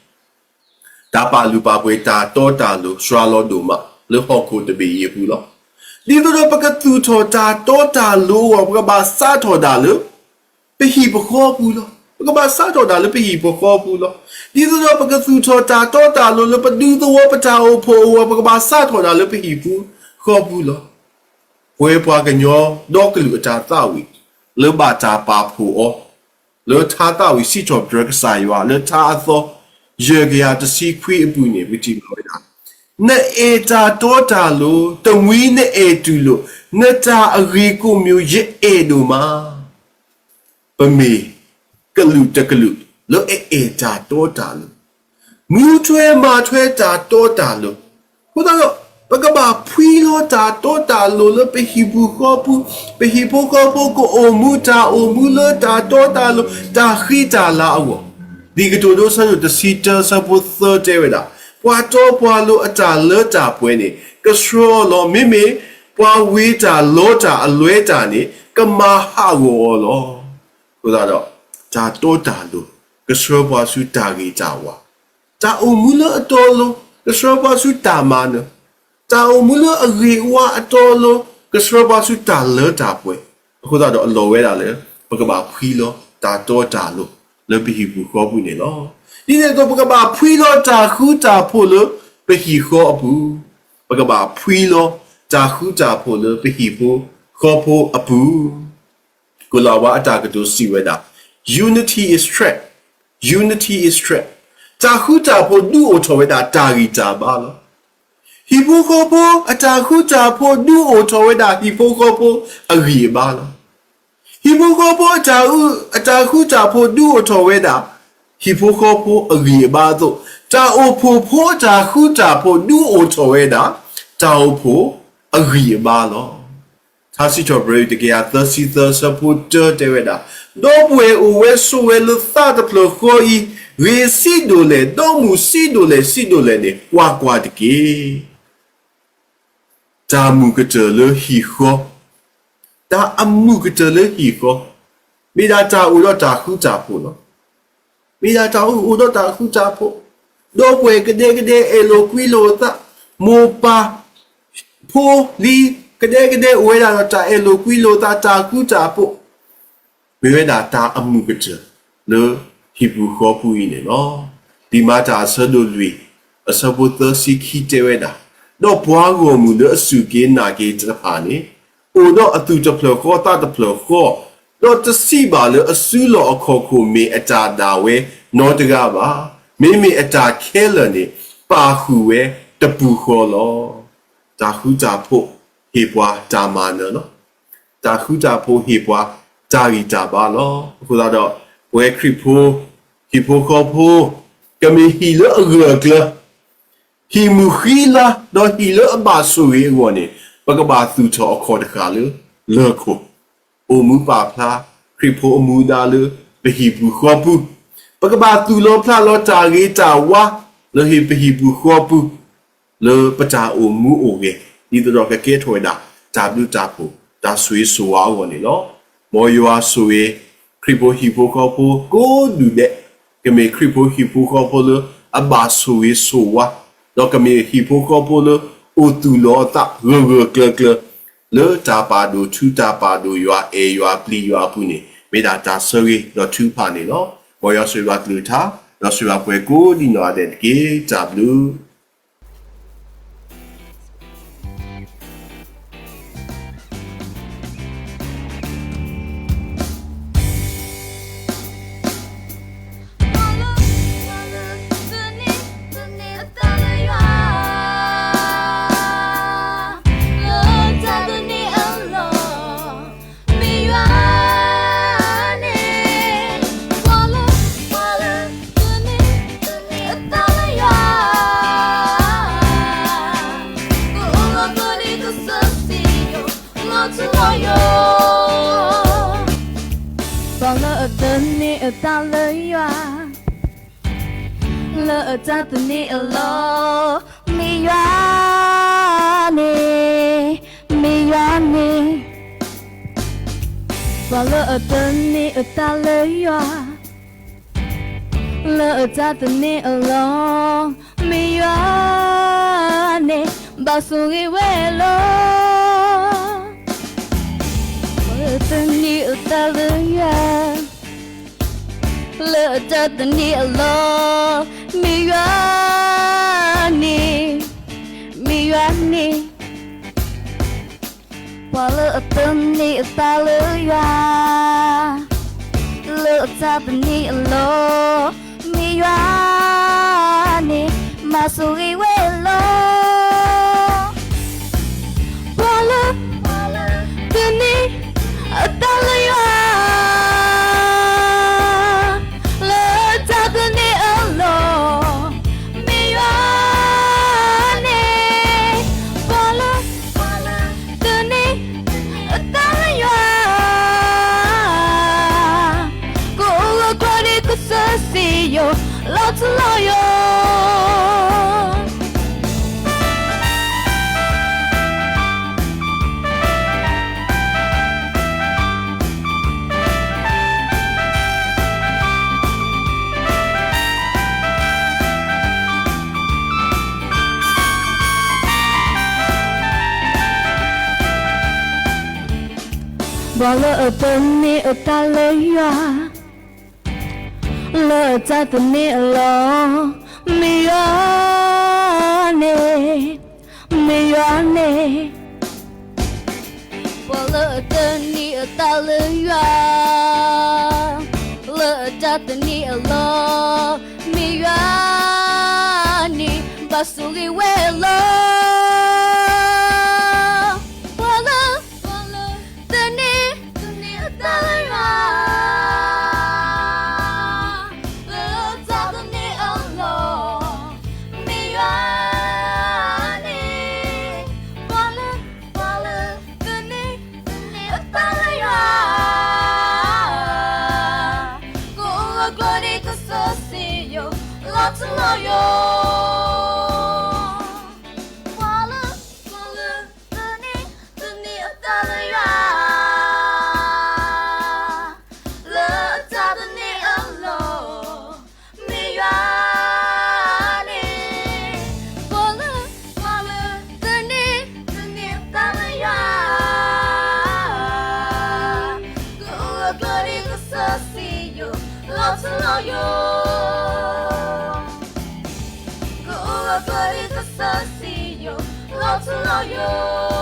တၢ်ပာ်လုၢ်ပာ်ပှ့ၤတၢ်တီတၢ်လိၤ စှၤလီၤဒိၣ်မး လၢဟီၣ်ခိၣ်တဘ့ၣ်အံၤအပူၤလီၤ. ဒ်သိးဒီးပကသူၣ်ထီၣ်တၢ်တီတၢ်လိၤအဂီၢ် ပကဘၣ်စးထီၣ်ဒၣ်လၢ ပဟံၣ်ပဃီပူၤလီၤ. ပကဘၣ်စးထီၣ်ဒၣ်လၢပဟံၣ်ပဃီပူၤလီၤ. ဒ်သိးဒီးပကသူၣ်ထီၣ်တၢ်တီတၢ်လိၤလၢပဒူသဝီ ပတၢ်အိၣ်ဖှိၣ်အဂီၢ် ပကဘၣ်စးထီၣ်ဒၣ်လၢပဟံၣ်ပူၤဃီပူၤလီၤ. ပဝဲပှၤကညီဒီကလုာ်အတၢ်သးဝံၣ် လၢဘၣ်တၢ်ပာ်ဖှိၣ်အီၤ လၢထါသးဝံၣ်စံးထီၣ်ပတြၢၤကစၢ်ယွၤ လၢထါအသီ ယဲၢ်ကယၤတဆံခွံအပူၤန့ၣ် ပထံၣ်ဘၣ်ဝဲဒၣ်, နအဲၣ်တၢ်တီတၢ်လိၤ, တမှံၤနအဲၣ်တူၢ်လိာ်, နတၢ်အဂ့ၤကိးမံၤ ယအဲၣ်ဒိၣ်မး. ပမ့ၢ်ကလုာ်တကလုာ် လၢအအဲၣ်တၢ်တီတၢ်လိၤ, မူထွဲမၤထွဲတၢ်တီတၢ်လိၤ, အဃိသတးဒီး ပကဘၣ်ဖှံလီၤတၢ်တီတၢ်လိၤလၢပဟံၣ်ပူၤဃီပူၤ, ပဟံၣ်ဖိဃီဖိကအိၣ်မူတၢ်အိၣ်မူလၢတၢ်တီတၢ်လိၤ တၢ်ဃံတၢ်လၤအဂီၢ်, ဒ်ကတိၤဒိဆၢဒိၣ်တဆံတၢဆၢဖိသၢတဲဝဲဒၣ်, ပှၤတီပှၤလိၤအတၢ်လၢတၢ်ပှဲၤန့ၣ် ကဆှၢအီၤလီၤ. မ့မ့ၢ်ပှၤဝ့ၤတၢ်လီတၢ်အလွဲတၢ်န့ၣ် ကမၤဟးဂီၤအီၤလီၤ. အဃိသတးဒီး တၢ်တီတၢ်လိၤ ကဆှၢပှၤဆူတၢ်ဂ့ၤတၢ်ဝါ, တၢ်အိၣ်မူလၢအတီအလိၤ ကဆှၢပှၤဆူတၢ်မၤနၢၤ, တၢ်အိၣ်မူလၢအဂ့ၤအဝါအတီအလိၤ ကဆှၢပှၤဆူတၢ်လၢတၢ်ပှဲၤ, အဃိသတးဒီးအလီၢ်ဝဲဒၣ်လၢ ပကဘၣ်ဖှံလီၤတၢ်တီတၢ်လိၤ လၢပဟံၣ်ပူၤဃီပူၤန့ၣ်လီၤ. ဒ်န့ၣ်အသိး ပကဘၣ်ဖှံလီၤတၢ်ဃူတၢ်ဖိးလၢပဟံၣ်ဃီအပူၤ, ပကဘၣ်ဖှံလီၤတၢ်ဃူတၢ်ဖိးလၢပဟံၣ်ဖိဃီဖိအပူၤ ကိၤလၤဝါအတၢ်ကတိၤစံးဝဲဒၣ်, Unity is strength, Unity is strength, တၢ်ဃူတၢ်ဖိးဒုးအိၣ်ထီၣ်ဝဲဒၣ်တၢ်ဂံၢ်တၢ်ဘါလီၤ. ဟံၣ်ဖိဃီဖိအတၢ်ဃူတၢ်ဖိးဒုးအိၣ်ထီၣ်ဝဲဒၣ်ဟံၣ်ဖိဃီဖိအဂံၢ်အဘါလီၤ. ဟံၣ်ဖိဃီဖိအတၢ်ဃူ, အတၢ်ဃူတၢ်ဖိးဒုးအိၣ်ထီၣ်ဝဲဒၣ် ဟံၣ်ဖိဃီဖိအဂံၢ်အဘါအသိး, တၢ်အိၣ်ဖှိၣ်ဖိအတၢ်ဃူတၢ်ဖိးဒုးအိၣ်ထီၣ်ဝဲဒၣ် တၢ်အိၣ်ဖှိၣ်အဂံၢ်အဘါလီၤ. ထါစံးထီၣ်ပတြၢၤ တကယၤသၢဆံသၢ အဆၢဖိတၢ တဲဝဲဒၣ်, ဒီပုၢ်ဝဲၢ်အိၣ်ဝဲဆိးဝဲလၢသးတဖျၢၣ်ဃီအံၤ, ဂ့ၤဆံးဒိၣ်လဲၣ်, ဒီးမုာ်ဆံးဒိၣ်လဲၣ်, ဆံးဒိၣ်လဲၣ်န့ၣ် ကွၢ်ကွၢ်တက့ၢ်. တၢ်မုာ်ကတၢၢ်လၢဟံၣ်ဃီ, တၢ်အမုာ်ကတၢၢ်လၢဟံၣ်ဃီ, မ့ၢ်ဒၣ်တၢ်အိၣ်ဒီးတၢ်ဃူတၢ်ဖိးလီၤ. မ့ၢ်ဒၣ်တၢ်အိၣ်ဒီးတၢ်ဃူတၢ်ဖိး, ဒီပုၢ်ဝဲၢ်ကဒဲကဒဲအဲၣ်လိာ်ကွံလိာ်အသး, မိၢ်ပၢ် ဖိလံၤ ကဒဲကဒဲအိၣ်ဝဲဒၣ်ဒီးတၢ်အဲၣ်လိာ်ကွံလိာ်သး တၢ်ဃူတၢ်ဖိး မ့ၢ်ဝဲဒၣ်တၢ်အမုာ်ကတၢၢ်လၢဟံၣ်ပူၤဃီပူၤအံၤန့ၣ်လီၤ. လံာ်မၤတၢ်အဆၢဒိၣ်လွံၢ် အဆၢဖိသၢဆံခံတဲဝဲဒၣ်, ဒီးပှၤဂီၢ်မုၢ်လၢအစူၢ်က့ၤနာ်က့ၤတဖၣ်န့ၣ် အိၣ်ဒီးအသူၣ်တဖျၢၣ်ဃီသးတဖျၢၣ်ဃီ, ဒီးတစံးဘၣ်လၢအစုလီၢ်အခီၣ်ခိၣ်မ့ၢ်အတၢ်ဒၣ်ဝဲနီတဂၤဘၣ်. မ့မ့ၢ်အတၢ်ခဲလၢာ်န့ၣ် ပာ်ဃုာ်ဝဲတပူၤဃီလီၤ. တၢ်ဃူတၢ်ဖိးဟ့ၣ်ပှၤတၢ်မၤနၢၤလီၤ. တၢ်ဃူတၢ်ဖိးဟ့ၣ်ပှၤတၢ်ဂံၢ်တၢ်ဘါလီၤ. အဃိသတးဒီး ပဝဲခရံာ်ဖိ ဟံၣ်ဖိဃီဖိ ကမ့ၢ်ဟံၣ်လၢအဂၢၢ်အကျၢၤ, ဟံၣ်မုၢ်ဃံလၤ ဒီးဟံၣ်လၢအဘၣ်ဆိၣ်ဂ့ၤအဂီၢ်န့ၣ် ပကဘၣ်သူၣ်ထီၣ်အခီၣ်တဃာ်လၢလၢၢ်ခိၣ်, အိၣ်မူပာ်ဖျါ ခရံာ်ဖိအမူဒါလၢပဟံၣ်ပူၤဃီပူၤ, ပကဘၣ်သူၣ်လီၤဖျးလီၤတၢ်ဂ့ၤတၢ်ဝါ လၢဟံၣ်ပဟံၣ်ပူၤဃီပူၤ လၢပတၢ်အိၣ်မူအိၣ်ဂဲၤ ဒ်သိးဒီးကကဲထီၣ်ဝဲဒၣ် တၢ်ဘျုးတၢ်ဖှိၣ် တၢ်ဆိၣ်ဂ့ၤဆိၣ်ဝါအဂီၢ်န့ၣ်လီၤ. မ်ယွၤဆိၣ်ဂ့ၤ ခရံာ်ဖိဟံၣ်ဖိဃီဖိကိးဒူၣ်ဒဲး, ကမ့ၢ်ခရံာ်ဖိဟံၣ်ဖိဃီဖိလၢအဘၣ်ဆိၣ်ဂ့ၤဆိၣ်ဝါ, ဒီးကမ့ၢ်ဟံၣ်ဖိဃီဖိလၢအိၣ်သူၣ်လီၤအသးဂၢၢ်ဂၢၢ်ကျၢၤကျၢၤ လၢတၢ်ပာ်ဒိၣ်ထူ တၢ်ပာ်ဒိၣ်ယွၤ အဲၣ်ယွၤ ပျံၤယွၤအပူၤန့ၣ် မ့ၢ်ဒၣ်တၢ်ဆၢဂ့ၤဒီးထုကဖၣ်န့ၣ်လီၤ. မ်ယွၤဆိၣ်ဂ့ၤဘၣ်ကလုၢ်ကထါ ဒီးဆိၣ်ဂ့ၤဘၣ်ပှၤကိးဒံနီၢ်ဂၤဒဲးတက့ၢ်. တၢ်ဘျုးပှၤလၢအတန့ၢ်အသးလၢယွၤ, လၢအတၢ်သန့ၤအလီၢ်, မ့ၢ်ယွၤန့ၣ်, မ့ၢ်ယွၤန့ၣ်. ပှၤလၢအတန့ၢ်အသးလၢယွၤ, လၢအတၢ်သန့ၤအလီၢ်, မ့ၢ်ယွၤန့ၣ် ဘၣ်ဆိၣ်ဂ့ၤဝဲလီၤ. ပှၤလၢအတန့ၢ်အသးလၢယွၤ, လၢအတၢ်သန့ၤအလီၢ်, မ့ၢ်ယွၤန့ၣ်, မ့ၢ်ယွၤန့ၣ်. ပှၤလၢအတန့ၢ်အသးလၢယွၤ, လၢအတၢ်သန့ၤအလီၢ်, မ့ၢ်ယွၤန့ၣ် ဘၣ်ဆိၣ်ဂ့ၤဝဲလီၤ. ပှၤလၢ တန့ၢ်အသးလၢယွၤ, လၢတၢ်သန့ၤအလီၢ်, မ့ၢ်ယွၤန့ၣ်. ပှၤလၢ တန့ၢ်အသးလၢယွၤ, ကအိၣ်ဂၢၢ်ကျၢၤန့ၣ် ကစၢ်စံယိၣ် လီၤထူလီၤယိာ်. ပှၤလၢအတန့ၢ်အသးလၢယွၤ, လၢအတၢ်သန့ၤအလီၢ်, မ့ၢ်ယွၤန့ၣ်, မ့ၢ်ယွၤန့ၣ်. ပှၤလၢအတန့ၢ်အသးလၢယွၤ, လၢအတၢ်သန့ၤအလီၢ်, မ့ၢ်ယွၤန့ၣ် ဘၣ်ဆိၣ်ဂ့ၤဝဲလီၤ. ပှၤလၢ တန့ၢ်အသးလၢယွၤ, လၢတၢ်သန့ၤအလီၢ်, မ့ၢ်ယွၤန့ၣ်. ပှၤလၢ ပှၤလၢ တန့ၢ် လီၤထူလီၤယိာ်, ပှၤလၢ ပှၤလၢ သန့ၤ သန့ၤအသးလၢယွၤ, လၢအတၢ်သန့ၤအလီၢ် မ့ၢ်ယွၤန့ၣ်, ပှၤလၢ ပှၤလၢ သန့ၤ သန့ၤအသးလၢယွၤ, ကအိၣ်ဂၢၢ်ကျၢၤဒ်ကစၢ်စံယိၣ် လီၤထူလီၤယိာ်, ကအိၣ်ဂၢၢ်ကျၢၤဒ်ကစၢ်စံယိၣ် လီၤထူလီၤယိာ်